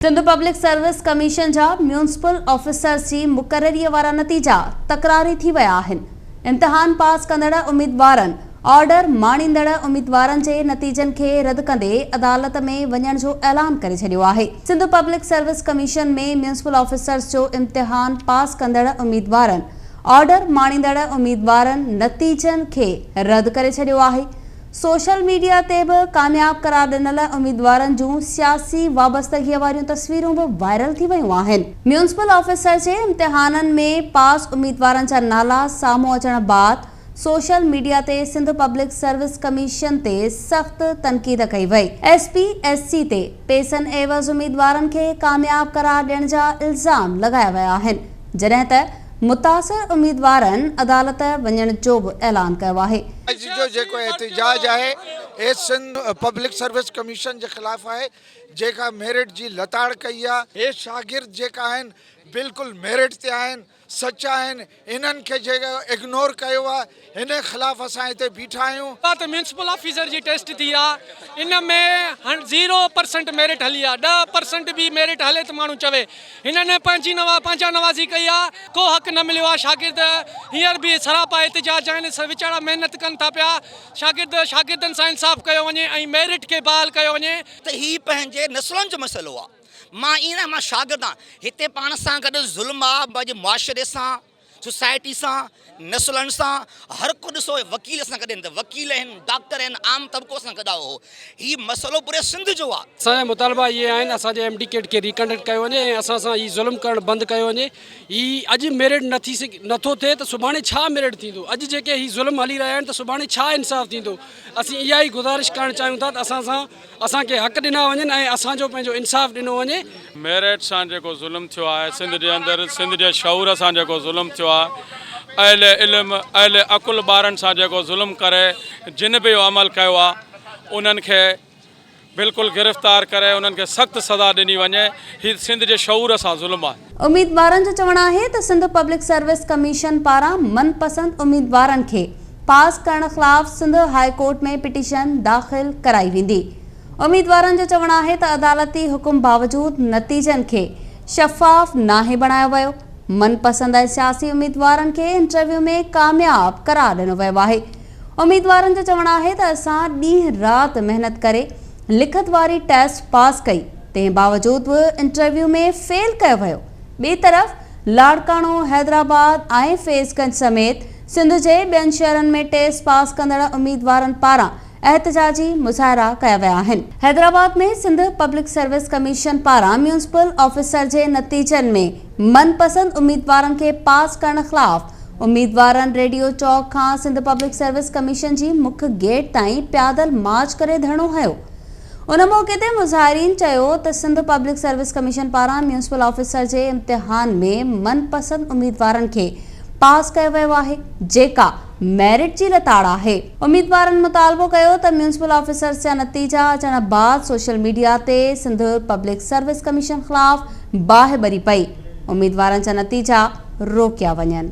Sindh public service commission جا municipal officers جي مقرري وارا نتيجا تڪراري ٿي ويا آهن، امتحان پاس ڪندڙ اميدوارن آرڊر ماڻيندڙ اميدوارن جي نتيجن کي رد ڪندي عدالت ۾ وڃڻ جو اعلان ڪري ڇڏيو آهي. Sindh public service commission ۾ municipal officers جو امتحان پاس ڪندڙ اميدوارن آرڊر ماڻيندڙ اميدوارن نتيجن کي رد ڪري ڇڏيو آهي. سوشل ميڊيا تي به ڪامياب قرار ڏنل اميدوارن جون سياسي وابستگيء واريون تصويرون به وائرل ٿي ويون آهن. ميونسپل آفيسر جي امتحانن ۾ پاس اميدوارن جا نالا سامهون اچڻ بعد سوشل ميڊيا تي سنڌ پبلڪ سروس ڪميشن تي سخت تنقيد ڪئي وئي. ايس پي ايس سي تي پيسن عيوض اميدوارن کي ڪامياب قرار ڏيڻ جا الزام لڳايا ويا آهن، جڏهن ته متاثر اميدوارن عدالت وڃڻ جو به اعلان ڪيو آهي. اڄ جو جيڪو احتجاج آهي اهي سنڌ پبلڪ سروس ڪميشن جي خلاف آهي جيڪا ميرٽ جي لتاڙ ڪئي آهي. اهي شاگرد جيڪا آهن بلڪل ميرٽ تي آهن سچا آهن انهن کي جيڪو اگنور ڪيو آهي هن خلاف اسان هتي بيٺا آهيون. ته ميونسپل آفيسر جي ٽيسٽ ٿي آ ان ۾ زيرو پرسنٽ ميرٽ هلي آ 10% به ميرٽ هلي ته ماڻهو چوي هنن پنهنجي نوا پنهنجا نوازي ڪئي آ ڪو حق نه مليو آ شاگرد هينئر به سراپا احتجاج آهن ويچارا محنت ڪن ٿا پيا شاگرد شاگردن سان انصاف ڪيو وڃي ۽ ميرٽ کي بحال ڪيو وڃي. ته هي پنهنجي نسلن جو مسئلو آ مان ائين نه مان شاگرد آن هتي پاڻ سان گڏ ظلم آ پنهنجي معاشري سان سوسائٽي سان، نسلن سان، هر ڪو ڏسو وڪيل سان گڏ آهن ته وڪيل آهن، ڊاڪٽر آهن، عام طبقو سان گڏ آهو. هي مسئلو پوري سنڌ جو آ. اسان جا مطالبا اهي آهن اسان جي ايم ڊي ڪيٽ کي ريڪنڊڪٽ ڪيو وڃي ۽ اسان سان هي ظلم ڪرڻ بند ڪيو وڃي هي اڄ ميرٽ نه ٿي سگهي نه ٿو ٿئي ته سڀاڻي ڇا ميرٽ ٿيندو اڄ جيڪي هي ظلم هلي رهيا آهن ته سڀاڻي ڇا انصاف ٿيندو اسين اها ئي گذارش ڪرڻ چاهيون ٿا ته اسان سان اسان کي حق ڏنا وڃن ۽ اسان جو پنهنجو انصاف ڏنو وڃي. ميرٽ سان جيڪو ظلم ٿيو آهي سنڌ جي اندر سنڌ جي شعور سان جيڪو ظلم ٿيو آهي اهل علم اهل عقل ٻارن سان جيڪو ظلم ڪري جن به اهو عمل ڪيو آهي انهن کي بلڪل گرفتار ڪري انهن کي سخت سزا ڏني وڃي هي سنڌ جي شعور سان ظلم آهي. اميدوارن جو چوڻ آهي ته سنڌ پبلڪ سروس ڪميشن پاران من پسند اميدوارن کي پاس ڪرڻ خلاف سنڌ هاء ڪورٽ ۾ پٽيشن داخل ڪرائي ويندي. اميدوارن جو چوڻ آهي ته عدالتي حڪم باوجود نتيجن کي شفاف ناهي بڻايو ويو، من پسند ۽ سياسي اميدوارن کي انٽرويو ۾ ڪامياب قرار ڏنو ويو آهي. اميدوارن جو چوڻ آهي ته اسان ڏينهن رات محنت ڪري لکت واري ٽيسٽ پاس ڪئي، تنهن باوجود به انٽرويو ۾ فيل ڪيو ويو. ٻئي طرف لاڙڪاڻو، حيدرآباد ۽ فيض گنج سميت سنڌ جي ٻين شهرن ۾ ٽيسٽ پاس ڪندڙ اميدوارن پاران احتجاجي مظاهرا ڪيا ويا آهن. Hyderabad ۾ Sindh public service commission پاران ميونسپل آفيسر جي نتيجن ۾ من پسند اميدوارن کي پاس ڪرڻ خلاف اميدوارن ريڊيو چوڪ کان سنڌ پبلڪ سروس ڪميشن جي مک گيٽ تائين پيادل مارچ ڪري ڌرڻو هنيو. ان موقعي تي مظاهرين چيو ته سنڌ پبلڪ سروس ڪميشن پاران ميونسپل آفيسر جي امتحان ۾ من پسند اميدوارن کي پاس ڪيو ويو آهي جيڪا ميرٽ جي لتاڙ آهي. اميدوارن مطالبو ڪيو ته ميونسپل آفيسرز جا نتيجا اچڻ بعد سوشل ميڊيا تي سنڌ پبلڪ سروس ڪميشن خلاف باهه ٻري پئي، اميدوارن جا نتيجا روڪيا وڃن.